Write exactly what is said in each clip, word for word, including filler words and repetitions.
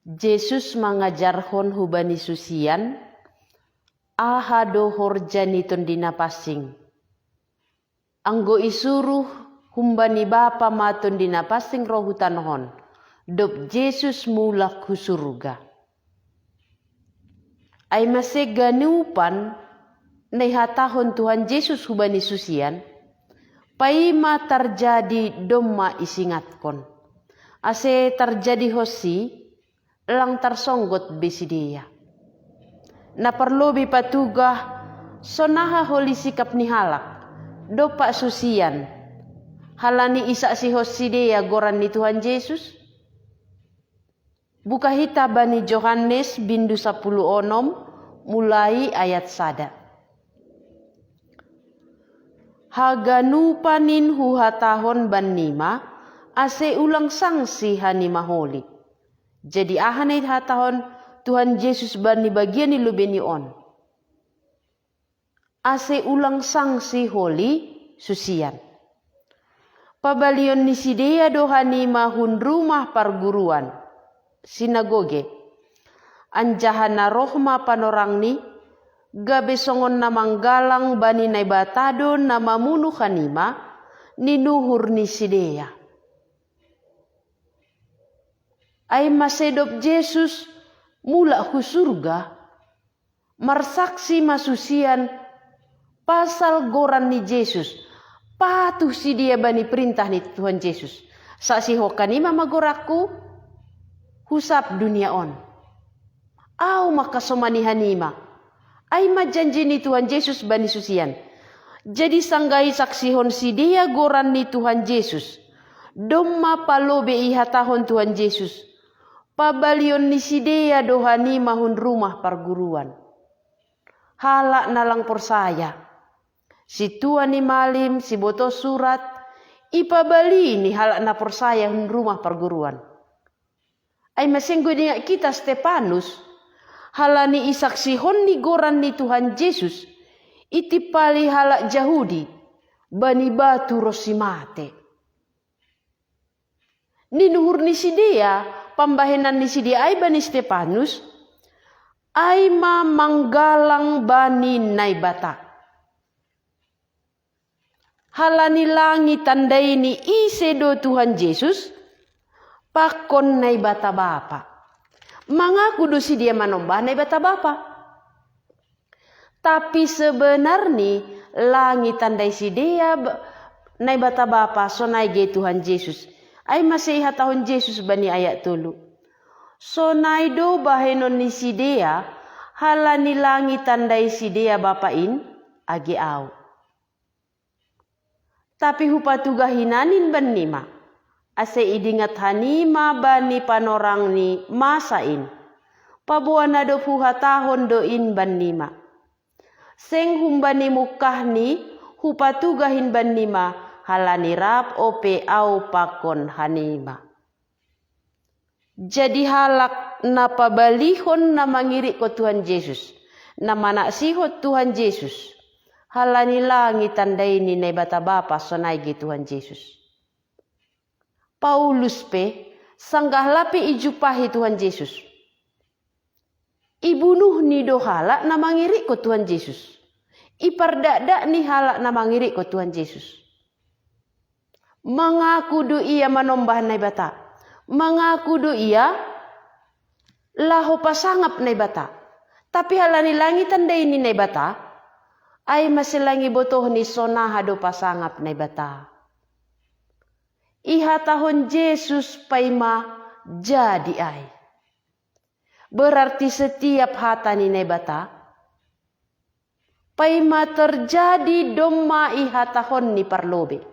Jesus mangajarhon hubani susian, aha do horja ni Tondi Napansing. Anggo isuruh humbani Bapa ma Tondi Napansing ro hu tanoh on, dob Jesus mulak hu surga. Ai mase ganupan na ihatahon Tuhan Jesus hubani susian, paima tarjadi domma isingatkon. Ase tarjadi honsi, lang tarsonggot be sidea. Na parlobei patugah, sonaha holi sikap ni halak, dompak susian, halani isaksihon sidea goran ni Tuhan Jesus? Buka hita bani Johannes bindu sapuluh onom, mulai ayat sada. Haganupan in huhatahon bannima, ase ulang sangsi hanima holi. Jadi aha na ihatahon Tuhan Jesus bani bagian ni lobeiNi on? Ase ulang sangsi holi susian. Pabalion ni sidea do hanima hun rumah parguruan, sinagoge. Anjaha na roh ma panorangni, gabe songon na manggalang bani Naibata do na mamunu hanima, ninuhur ni sidea. Ai mase dob Jesus mulak hu surga, marsaksi ma susian pasal goran ni Jesus, patuh sidea bani perintah ni Tuhan Jesus. Saksihon hanima ma goranku hu sab dunia on. Ahu mangkasomani hanima. Ai ma janji ni Tuhan Jesus bani susian. Jadi sanggah isaksihon sidea goran ni Tuhan Jesus, domma palobei ihatahon Tuhan Jesus, pabalion ni sidea do hanima hun rumah parguruan. Halak na lang porsaya, sintua ni malim, sibotoh surat, ipabalini halak na porsaya hun rumah parguruan. Ai mase anggo dingat hita Stepanus, halani isaksihonni goran ni Tuhan Jesus, itimpali halak Jahudi bani batu ronsi mate. Ninuhur ni sidea, pambahenan ni sidea ai bani Stepanus, ai ma manggalang bani Naibata. Halani lang itandaini ise do Tuhan Jesus, pakon Naibata Bapa. Mangaku do sidea manombah Naibata Bapa. Tapi sebenarni lang itandai sidea ba-, Naibata Bapa sonai ge Tuhan Jesus. Ai mase ihatahon Jesus bani ayat tolu. Sonai do bahenon ni sidea, halani lang itandai sidea Bapa in, age Ahu. Tapi hupatugah hinan in bannima, ase idingat hanima bani panorang ni masa in. Paboa na dob huhatahon do in bannima. Seng humbani mungkahni hupatugah in bannima, halani rap ope Ahu pakon hanima. Jadi halak na pabalihon na mangirikkon Tuhan Jesus, na manaksihon Tuhan Jesus, halani lang itandai ni Naibata Bapa sonai ge Tuhan Jesus. Paulus pe, sanggah lape ijumpahi Tuhan Jesus, ibunuhni do halak na mangirikkon Tuhan Jesus. Ipardakdakni halak na mangirikkon Tuhan Jesus. Mangaku do ia manombah Naibata. Mangaku do ia laho pasangap Naibata. Tapi halani lang itandai ni Naibata, ai mase lang ibotohni sonaha do pasangap Naibata. Ihatahon Jesus paima jadi ai. Berarti setiap hata ni Naibata, paima terjadi domma ihatahon ni parlobei.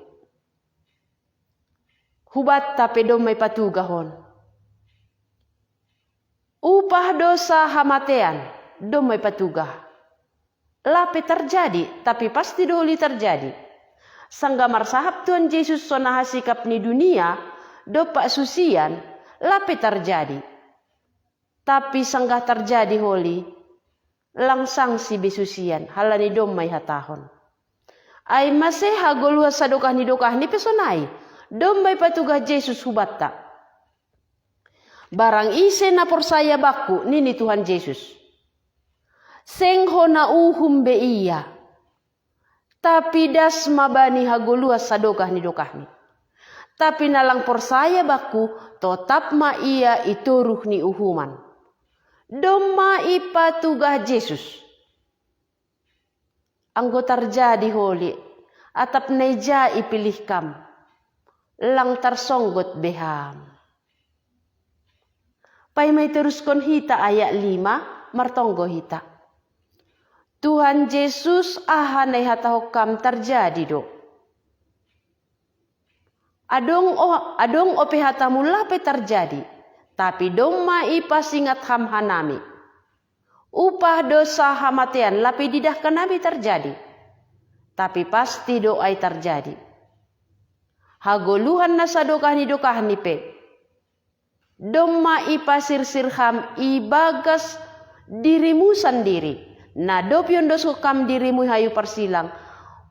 Hubanta pe domma ipatugah on. Upah dosa hamatean, domma ipatugah. Lape terjadi, tapi pasti do holi terjadi. Sanggah marsahap Tuhan Jesus sonaha sikap ni dunia, dompak susian, lape terjadi. Tapi sanggah terjadi holi, lang sangsi be susian, halani domma ihatahon. Ai mase hagoluhan sadokah ni dokahni pe sonai, domma ipatugah Jesus hubanta. Barang ise na porsaya Bakku, nini Tuhan Jesus, seng hona uhum be ia, tapi das ma bani hagoluhan sadokah ni dokahni. Tapi na lang porsaya Bakku, totap ma ia i toruh ni uhuman. Domma ipatugah Jesus. Anggo tarjadi holi, atap na i ja ipilih kam, lang tarsonggot be ham. Paima iteruskon hita ayat lima, martonggo hita. Tuhan Jesus, aha na ihatahon kam tarjadi do. Adong, o, adong ope hatamu lape tarjadi, tapi domma ipasingat ham hanami. Upah dosa hamatean lape didahkan nami tarjadi, tapi pasti do ai tarjadi. Hagoluhan na sadokah ni dokahni pe, domma ipasirsir ham ibagas dirimu sandiri, na dob iondoskon ham dirimu i hayu parsilang,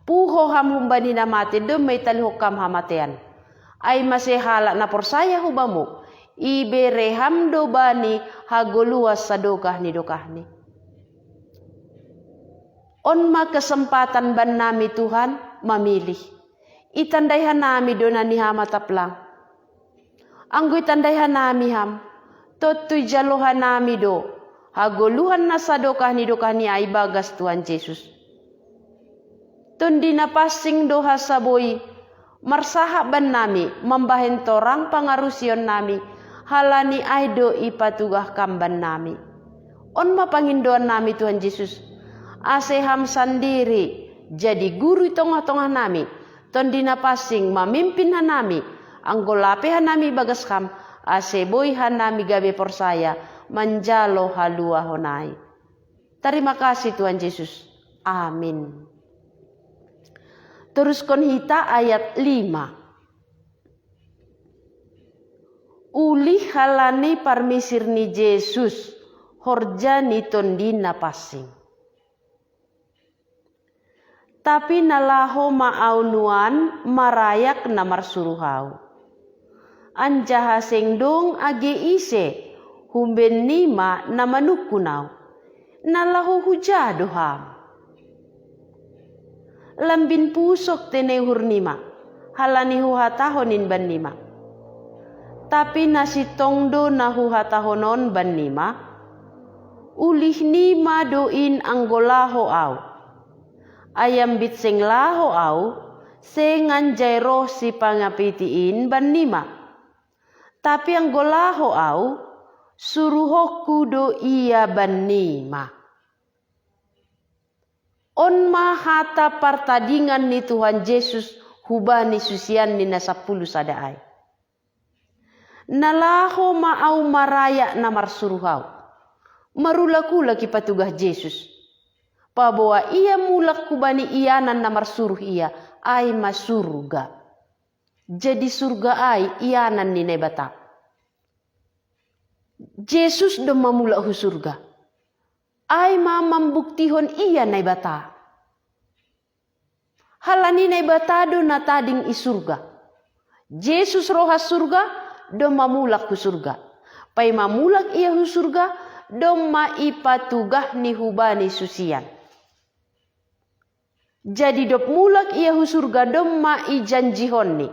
puho ham humbani na mate, domma italihon ham hamatean. Ai mase halak na porsaya hu Bamu, ibere ham do bani hagoluhan sadokah ni dokahni. On ma kesempatan bannami Tuhan mamilih. Itandai hanami do na ni ham atap lang. Anggo itandai hanami ham, tontu ijalo hanami do hagoluhan na sadokah ni dokahni ai ibagas Tuhan Jesus. Tondi na pansing do hansa boi marsahap bannami, mambahen torang pangarusionnami, halani ai do ipatugah kam bannami. On ma pangindoannami Tuhan Jesus, ase ham sandiri jadi guru i tongah-tongahnami, tondi na pansing mamimpin hanami, anggo lape hanami ibagas ham, ase boi hanami gabe porsaya manjalo haluahon ai. Tarima kasih Tuhan Jesus. Amin. Teruskon hita ayat lima. Ulih halani parmisir ni Jesus, horja ni Tondi Na Pansing. Tapi na laho ma Ahu nuan marayak na marsuruh Ahu. Anjaha seng dong age ise, humbenima na manungkun Ahu. Na laho huja do ham. Lambin pusok tene uhurnima, halani huhatahon in bannima. Tapi na sintong do na huhatahon on bannima, ulihnima do in anggo laho Ahu. Ai ambit seng laho Ahu, seng anjai roh Sipangapiti in bannima. Tapi anggo laho Ahu, suruhonKu do Ia bannima. On ma hata partadingan ni Tuhan Jesus hubani susianNi na sampulu sada ai. Na laho ma Ahu marayak na marsuruh Ahu. Marulak-ulak ipatugah Jesus. Paboa ia mulak hubani ianan na marsuruh ia, ai ma surga. Jadi surga ai ianan ni Naibata. Jesus domma mulak hu surga. Ai ma mambuktihon Ia Naibata. Halani Naibata do na tading i surga. Jesus ro ha surga, domma mulak hu surga. Paima mulak Ia hu surga, domma ipatugahNi hubani susian. Jadi dob mulak Ia hu surga domma ijanjikonNi.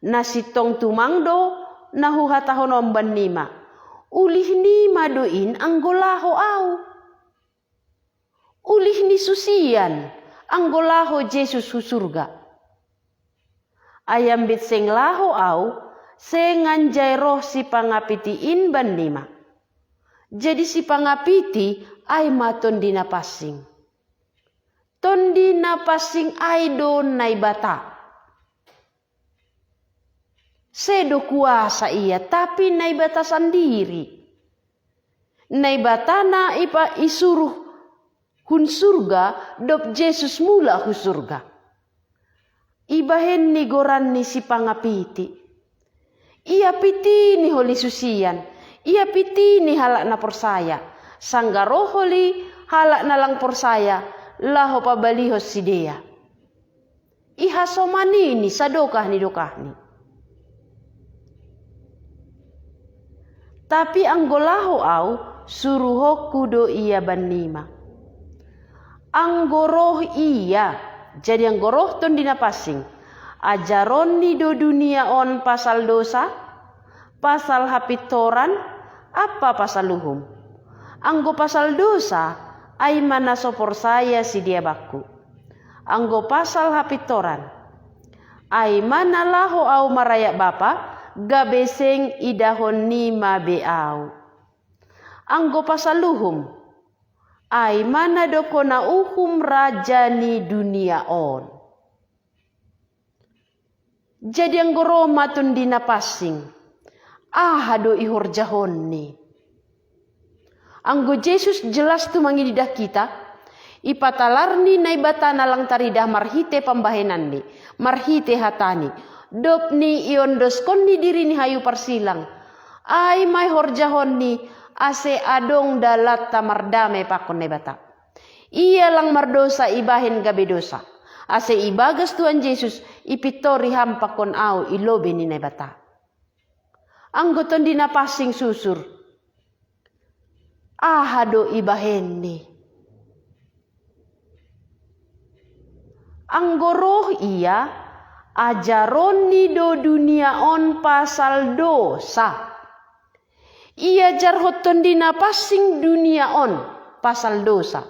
Na sintong tumang do na huhatahon on bannima. Ulihnima do in anggo laho Ahu. Ulih ni susian, anggo laho Jesus hu surga. Ai ambit seng laho Ahu, seng anjai roh Sipangapiti in bannima. Jadi Sipangapiti ai ma Tondi Na Pansing. Tondi Na Pansing ai do Naibata. Sedo kuasa Ia, tapi Naibata sandiri. Naibata na ipa isuruh hun surga, dob Jesus mulak hu surga. IbahenNi goranNi Sipangapiti. Ia pitini holi susian, Ia pitini halak na porsaya, sanggah ro holi halak na lang porsaya, laho pabalihon sidea. Ihasomanini sadokah ni dokahni. Tapi anggo laho au, suruhonku do ia bannima. Anggo roh ia, jadi anggo roh Tondina Pansing, ajaronni do dunia on pasal dosa, pasal hapintoran, ampa pasal uhum. Anggo pasal dosa, ai ma na so porsaya sidea bakku. Anggo pasal hapintoran, ai ma na laho au marayak Bapa, gabe seng idahonnima be au. Anggo pasal uhum, ai ma na dokkona uhum raja ni dunia on. Jadi anggo ro ma Tondina Pansing, aha do ihorjahonni? Anggo Jesus jelas tumang ididah kita, ipatalarni Naibata na lang taridah marhite pambahenanni, marhite hatani, dob ni iondoskonni diri ni hayu parsilang. Ai ma ihorjahonni, ase adong dalanta mardame pakon Naibata. Ia lang mardosa ibahen gabe dosa, ase ibagas Tuhan Jesus ipintori ham pakon au i lobei ni Naibata. Anggo Tondina Pansing susur, aha do ibahenni? Anggo roh ia, ajaronni do dunia on pasal dosa. Iajarhon Tondina Pansing dunia on pasal dosa.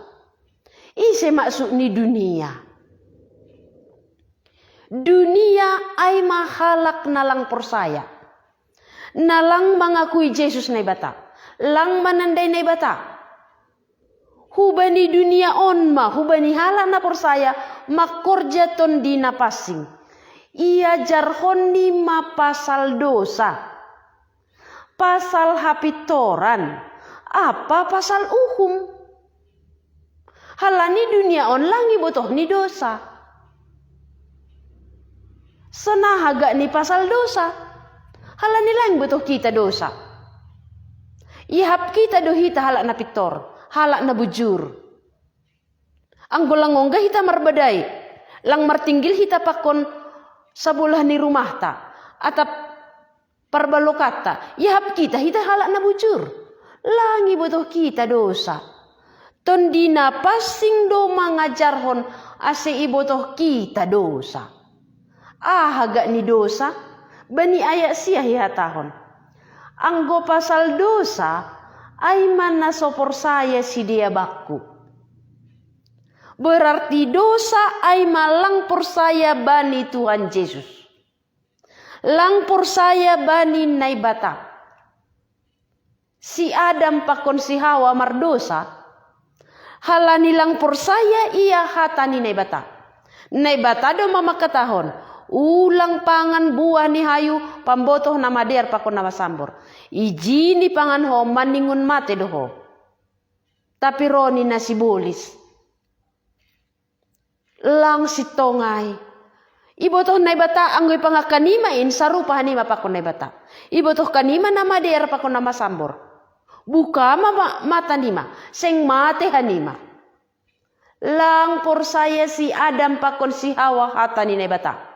Ise maksud ni dunia? Dunia ai ma halak na lang porsaya, na lang mangakui Jesus Naibata, lang manandai Naibata. Hubani dunia on ma, hubani halak na porsaya, mangkorja Tondina Pansing. Iajarhonni ma pasal dosa, pasal hapintoran, ampa pasal uhum. Halani dunia on lang ibotohni dosa. Sonaha gak ni pasal dosa? Halani lang ibotoh kita dosa. Iahap kita do hita halak na pintor, halak na bujur. Anggo lang ongga hita marbadai, lang martinggil hita pakon sabolah ni rumahta, atap parbalokanta, iahap kita hita halak na bujur. Lang ibotoh kita dosa. Tondina Pansing do mangajarhon ase ibotoh kita dosa. Aha gak ni dosa? Bani ayat sia ihatahon, anggo pasal dosa, ai ma na so porsaya sidea bakku. Berarti dosa ai ma lang porsaya bani Tuhan Jesus. Lang porsaya bani Naibata. Si Adam pakon si Hawa mardosa, halani lang porsaya ia hata ni Naibata. Naibata do ma mangkatahon, ulang pangan buah ni hayu pambotoh na madear pakon na masambor. Ijini pangan ho maningon mate do ho. Tapi ro ni na sibolis. Lang sintong ai. Ibotoh Naibata anggo ipangan hanima in sarupa hanima pakon Naibata. Ibotoh hanima na madear pakon na masambor. Buka ma, ma matanima, seng mate hanima. Lang porsaya si Adam pakon si Hawa hata ni Naibata.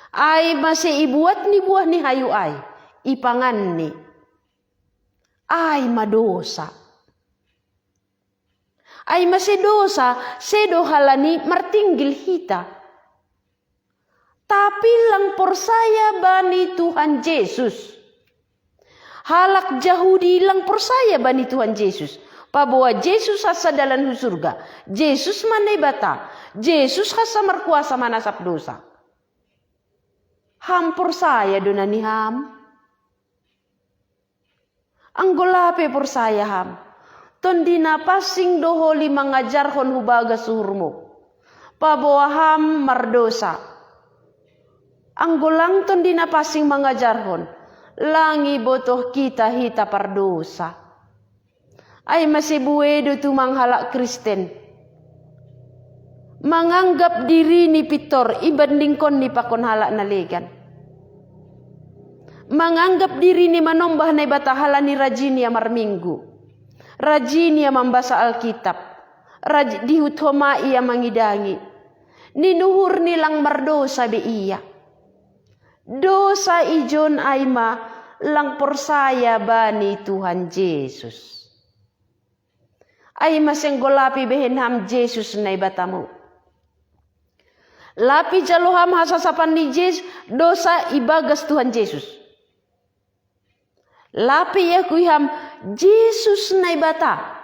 Ai mase ibuat ni buah ni hayu ai, ipanganni. Ai ma dosa. Ai mase dosa, sedo halani martinggil hita. Tapi lang porsaya bani Tuhan Jesus. Halak Jahudi lang porsaya bani Tuhan Jesus. Paboa Jesus hansa dalan hu surga. Jesus ma Naibata. Jesus hansa markuasa manasap dosa. Ham porsaya do na ni ham? Anggo lape porsaya ham, Tondina Pansing do holi mangajarhon hu bagas uhurmu. Paboa ham mardosa. Anggo lang Tondina Pansing mangajarhon, lang ibotoh kita hita pardosa. Ai mase bue do tumang halak Kristen manganggap dirini pintor ibandingkonni pakon halak na legan. Manganggap dirini manombah Naibata halani rajin ia marminggu, rajin ia mambasa Alkitab, raj-, dihut homa ia mangidangi. Ninuhurni lang mardosa be ia. Dosa ijon ai ma lang porsaya bani Tuhan Jesus. Ai ma seng golapi behen ham Jesus Naibatamu. Lapi jalo ham hasasapan ni Jesus dosa ibagas Tuhan Jesus. Lapi iakui ham Jesus Naibata.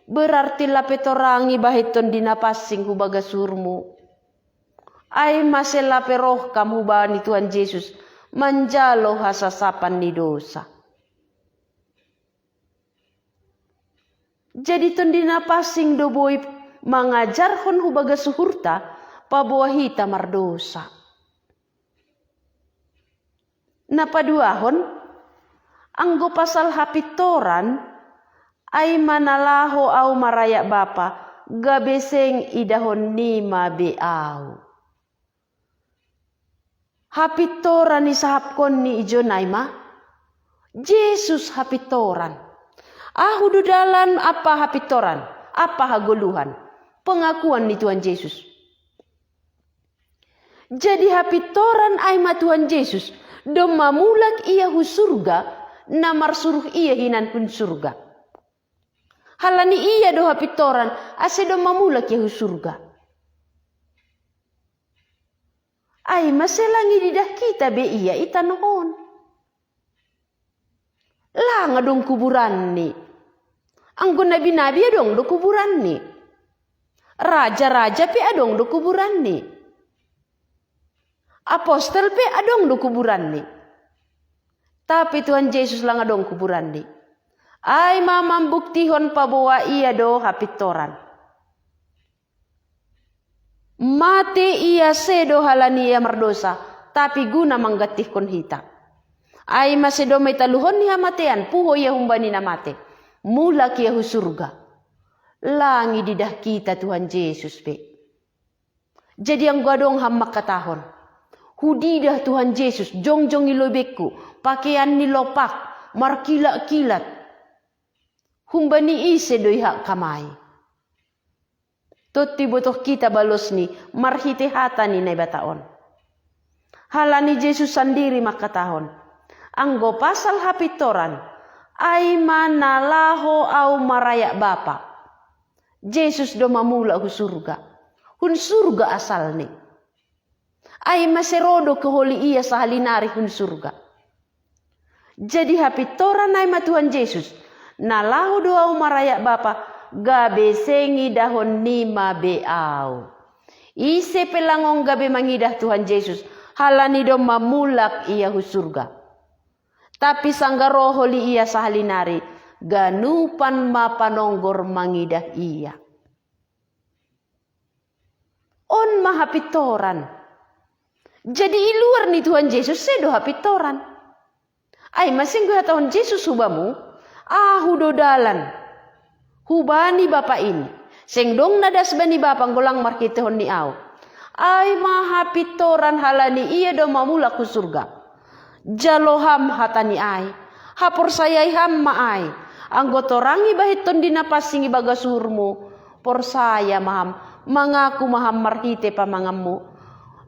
Berarti lape torangi bahiton dina passing hubagas uhurmu. Ai mase lape roh kam hubani Tuhan Jesus manjalo hasasapan ni dosa. Jadi tondina passing do boi mangajarhon hubagas uhurta paboa hita mardosa. Na paduahon, anggo pasal hapintoran, ai ma na laho ahu marayak Bapa, gabe seng idahon nima be ahu. Hapintoran isahapkon ni ijon ai ma, Jesus hapintoran. Ahu do dalan ampa hapintoran, ampa hagoluhan. Pengakuan ni Tuhan Jesus. Jadi hapintoran ai ma Tuhan Jesus, domma mulak ia hu surga, na marsuruh ia hinan hun surga. Halani ia do hapintoran, ase domma mulak ia hu surga. Ai mase lang ididah kita be ia i tanoh on. Lang adong kuburanni. Anggo nabi-nabi adong do kuburanni. Raja-raja pe adong do kuburanni. Apostel pe adong do kuburanni. Tapi Tuhan Jesus lang adong kuburanni. Ai ma mambuktihon paboa ia do hapintoran. Mate ia sedo halani ia mardosa, tapi guna manggantihkon hita. Ai mase domma italuhon ni hamatean, puho ia humbani na mate. Mulak ia hu surga. Lang ididah kita Tuhan Jesus pe. Jadi anggo adong ham mangkatahon, hudidah Tuhan Jesus jongjong i lobengku, pakeanni lopak, markilat-kilat. Humbani ise do ihak kam ai? Tontu ibotoh kita balosni marhite hata ni Naibata on. Halani Jesus sandiri mangkatahon, anggo pasal hapintoran, ai ma na laho ahu marayak Bapa. Jesus domma mulak hu surga. Hun surga asalni. Ai mase ro do keholi ia sahali nari hun surga. Jadi hapintoran ai ma Tuhan Jesus, na laho do ahu marayak Bapa, gabe seng idahon nima be ahu. Ise pe lang ong gabe mangidah Tuhan Jesus, halani domma mulak ia hu surga. Tapi sanggah ro holi ia sahali nari, ganupan ma panonggor mangidah ia. On ma hapintoran. Jadi i luar ni Tuhan Jesus sedo hapintoran. Ai ma seng ihatahon Jesus hu bamu, ahu do dalan hubani Bapa in. Seng dong na das bani Bapa anggo lang marhitehon ni ahu. Ai ma hapintoran halani ia domma mulak hu surga. Jalo ham hata ni ai. Haporsayai ham ma ai. Anggo torangi bahen Tondi Na Pansing ibagas uhurmu, porsaya ma ham, mangaku ma ham marhite pamanganmu.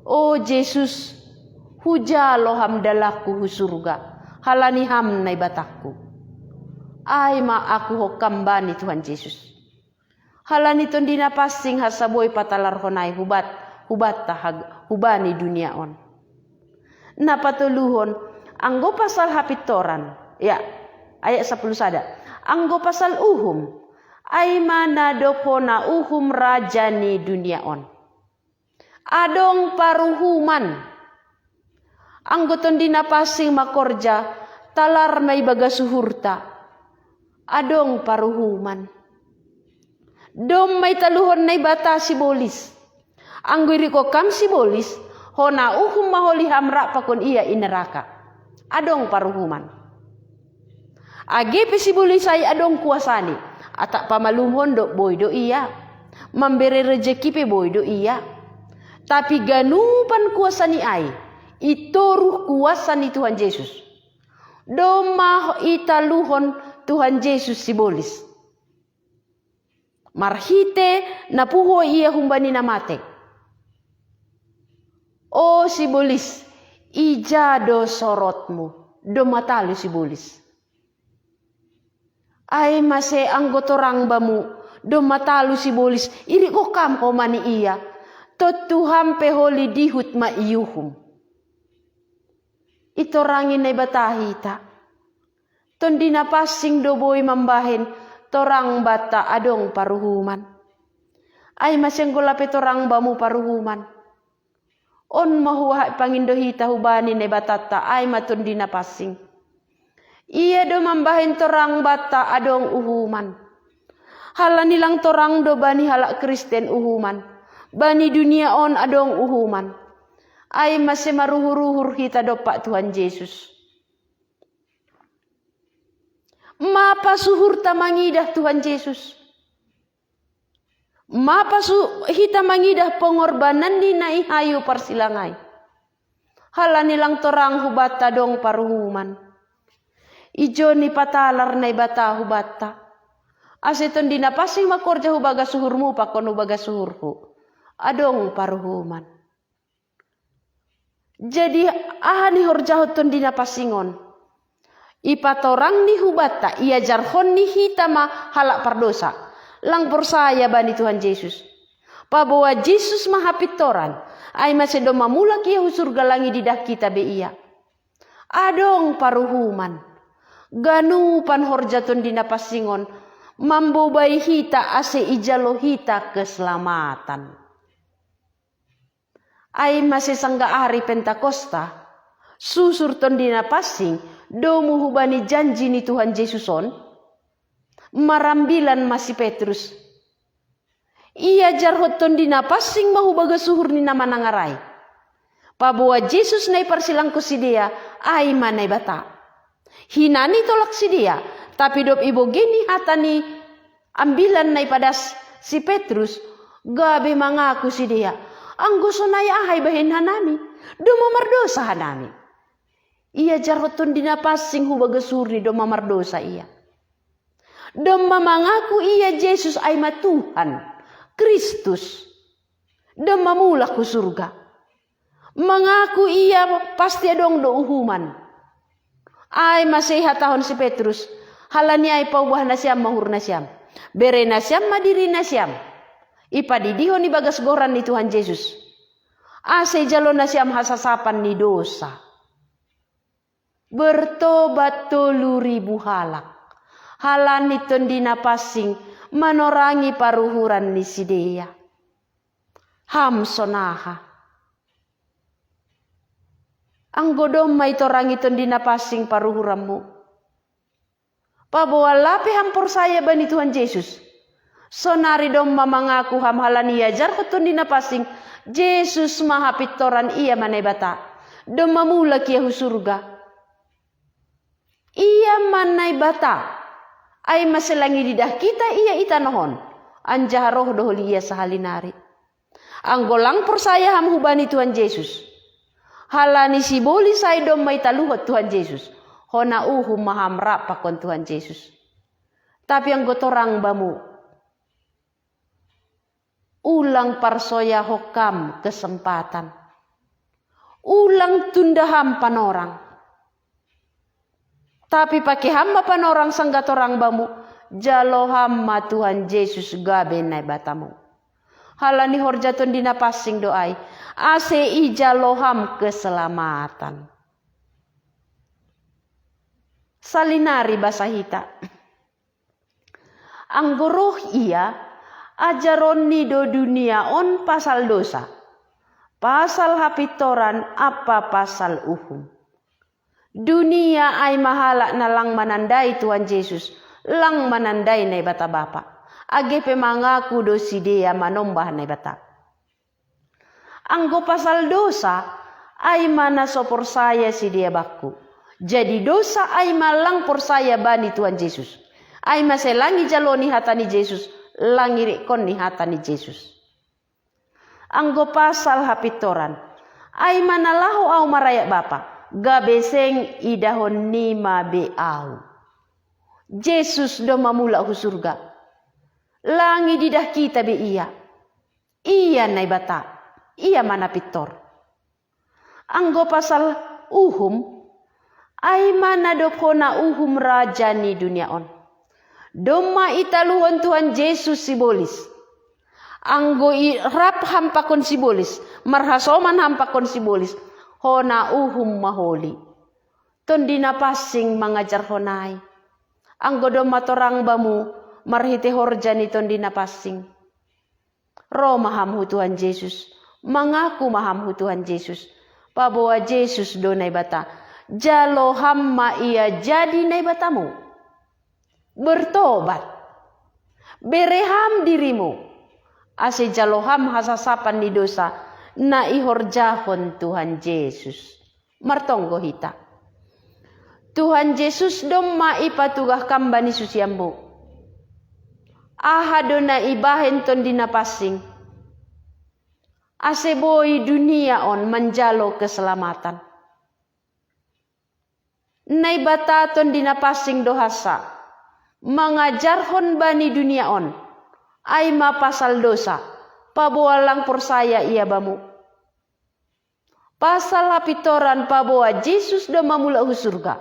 O Jesus, hujalo ham dalanku hu surga, halani ham Naibatangku. Ai ma akuhon kam bani Tuhan Jesus. Halani Tondi Na Pansing hansa boi patalarhon ai hubat, hubanta hag-, hubani dunia on. Na patoluhon, anggo pasal hapintoran, ya, ayat sapuluh sada. Anggo pasal uhum, ai ma na dob hona uhum raja ni dunia on. Adong paruhuman. Anggo Tondi Na Pansing makorja, talar ma ibagas uhurta. Adong paruhuman. Domma italuhon Naibata sibolis. Anggo irikon kam sibolis, hona uhum ma holi ham rap pakon ia i neraka. Adong paruhuman. Age pe sibolis ai adong kuasani, atap pamalumhon do boi do ia, mambere rejeki pe boi do ia. Tapi ganupan kuasani ai, i toruh kuasa ni Tuhan Jesus. Domma italuhon Tuhan Jesus sibolis. Marhite na puho ia humbani na mate. O sibolis, ija do sorotmu? Domma talu sibolis. Ai mase anggo torang bamu, domma talu sibolis, irikkon ham homa ni ia. Tontu ham pe holi dihut ma iuhum. Itorangi Naibata hita. Tondi Napansing do boi mambahen torang banta adong paruhuman. Ai mase anggo lape torang bamu paruhuman. On ma huahat pangindo hita hubani Naibatanta, ai ma Tondi Napansing. Ia do mambahen torang banta adong uhuman. Halani lang torang do bani halak Kristen uhuman. Bani dunia on adong uhuman. Ai mase maruhur-uhur hita dompak Tuhan Jesus. Mapa suhurta mangidah Tuhan Jesus? Mapa su hita mangidah pongorbanan ni na i hayu parsilang ai? Halani lang torang hubanta adong paruhuman. Ijon ipatalar Naibata hubanta. Ase Tondi Napansing mangkorja hubagas uhurmu pakon hubagas uhurhu. Adong paruhuman. Jadi aha nihorjahon Tondi Napansing on? Ipatorangni hubanta, iajarhonni hita ma halak pardosa. Lang porsaya bani Tuhan Jesus. Paboa Jesus ma hapintoran, ai mase domma mulak ia hu surga lang ididah hita be ia. Adong paruhuman. Ganupan horja Tondi Napansing on mambobai hita ase ijalo hita keselamatan. Ai mase sanggah ari Pentakosta, susur Tondi Napansing domu hubani janji ni Tuhan Jesus on, marambilan ma si Petrus. Iajarhon Tondi Napansing ma hubagas uhur ni na manangar ai. Paboa Jesus na iparsilangkon sidea, ai ma Naibata. Hinan itolak sidea, tapi dob ibogei ni hata ni ambilan na ipadas si Petrus, gabe mangaku sidea, anggo sonai aha ibahen hanami? Domma mardosa hanami. Iajarhon Tondi Napansing hubagas uhurni domma mardosa ia. Domma mangaku ia Jesus ai ma Tuhan, Kristus. Domma mulak hu surga. Mangaku ia pasti adong do uhuman. Ai mase ihatahon si Petrus, halani ai paubah nasiam ma uhur nasiam. Bere nasiam ma diri nasiam. Ipadidihon ibagas goran ni Tuhan Jesus. Ase ijalo nasiam hasasapan ni dosa. Bertobat tolu ribu halak. Halani Tondi Napansing manorangi paruhuran ni sidea. Ham sonaha? Anggo domma itorangi Tondi Napansing paruhuranmu. Paboa lape ham porsaya bani Tuhan Jesus. Sonari domma mangaku ham halani iajarhon Tondi Napansing, Jesus ma hapintoran, ia ma Naibata. Domma mulak ia hu surga. Ia ma Naibata. Ai mase lang ididah hita ia i tanoh on. Anjaha roh do holi ia sahali nari. Anggo lang porsaya ham hubani Tuhan Jesus. Halani sibolis ai domma italuhon Tuhan Jesus. Hona uhum ma ham rap pakon Tuhan Jesus. Tapi anggo torang bamu, ulang parsoyahon ham kesempatan. Ulang tunda ham panorang. Tapi pake ham ma panorang sanggah torang bamu, jalo ham ma Tuhan Jesus gabe Naibatamu. Halani horja Tondi Napansing do ai, ase ijalo ham keselamatan. Salinari basa hita. Anggo roh ia, ajaronni do dunia on pasal dosa, pasal hapintoran ampa pasal uhum. Dunia ai ma halak na lang manandai Tuhan Jesus, lang manandai Naibata Bapa. Age pe mangaku do sidea manombah Naibata. Anggo pasal dosa, ai ma na so porsaya sidea bangku. Jadi dosa ai ma lang porsaya bani Tuhan Jesus. Ai mase lang ijaloni hata ni Jesus, lang irekkonni hata ni Jesus. Anggo pasal hapintoran, ai ma na laho ahu marayat Bapa, gabe seng idahon nima be ahu. Jesus domma mulak hu surga. Lang ididah hita be ia. Ia Naibata, ia ma na pintor. Anggo pasal uhum, Ai ma na dob hona uhum raja ni dunia on. Domma italuhon Tuhan Jesus sibolis. Anggo i rap ham pakon sibolis, marhasoman ham pakon sibolis, hona uhum ma holi. Tondi Napansing mangajarhon ai. Anggo domma torang bamu marhite horja ni Tondi Napansing. Ro ma ham hu Tuhan Jesus, mangaku ma ham hu Tuhan Jesus. Paboa Jesus do Naibata. Jalo ham ma ia jadi Naibatamu. Bertobat. Bere ham dirimu. Ase jalo ham hasasapan ni dosa na ihorjahon Tuhan Jesus. Martonggo hita. Tuhan Jesus domma ipatugah kam bani susianmu. Aha do na ibahen Tondi Napansing? Ase boi dunia on manjalo keselamatan. Naibata Tondi Napansing do hansa. Mangajarhon bani dunia on. Ai ma pasal dosa. Paboa lang porsaya ia bamu. Pasal hapintoran paboa Jesus do mamulak hu surga.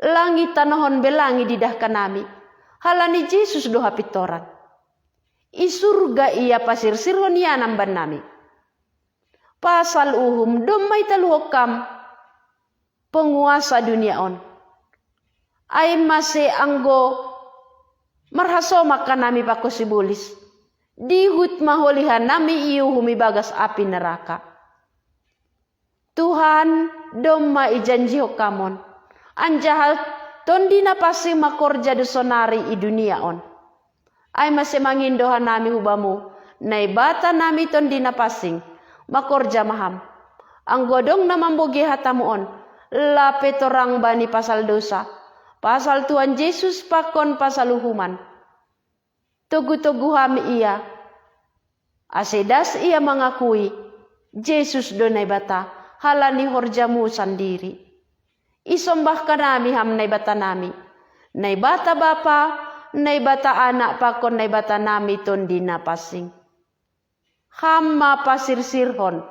Lang itanohon be lang ididahkan nami. Halani Jesus do hapintoran. I surga ia pasirsirhon ia namban nami. Pasal uhum domma italuhon kam penguasa dunia on. Ai mase anggo marhasoman hanami pakon sibolis. Dihut ma holi hanami iuhum ibagas api neraka. Tuhan, domma ijanjihon kam on. Anjaha Tondi Napansing ma korja do sonari i dunia on. Ai mase mangindo hanami hu bamu, Naibata nami Tondi Napansing, ma korja ma ham. Anggo adong na mambogei hatamu on, lape torang bani pasal dosa, pasal Tuhan Jesus pakon pasal uhuman. Togu-togu ham ia. Ase das ia mangakui, Jesus do Naibata, halani horjamu sandiri. Isombahkan nami ham Naibata nami. Naibata Bapa, Naibata Anak pakon Naibata nami Tondi Napansing. Ham ma pasirsirhon,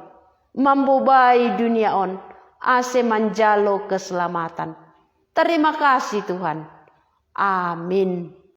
mambobai dunia on, ase manjalo keselamatan. Terima kasih Tuhan. Amin.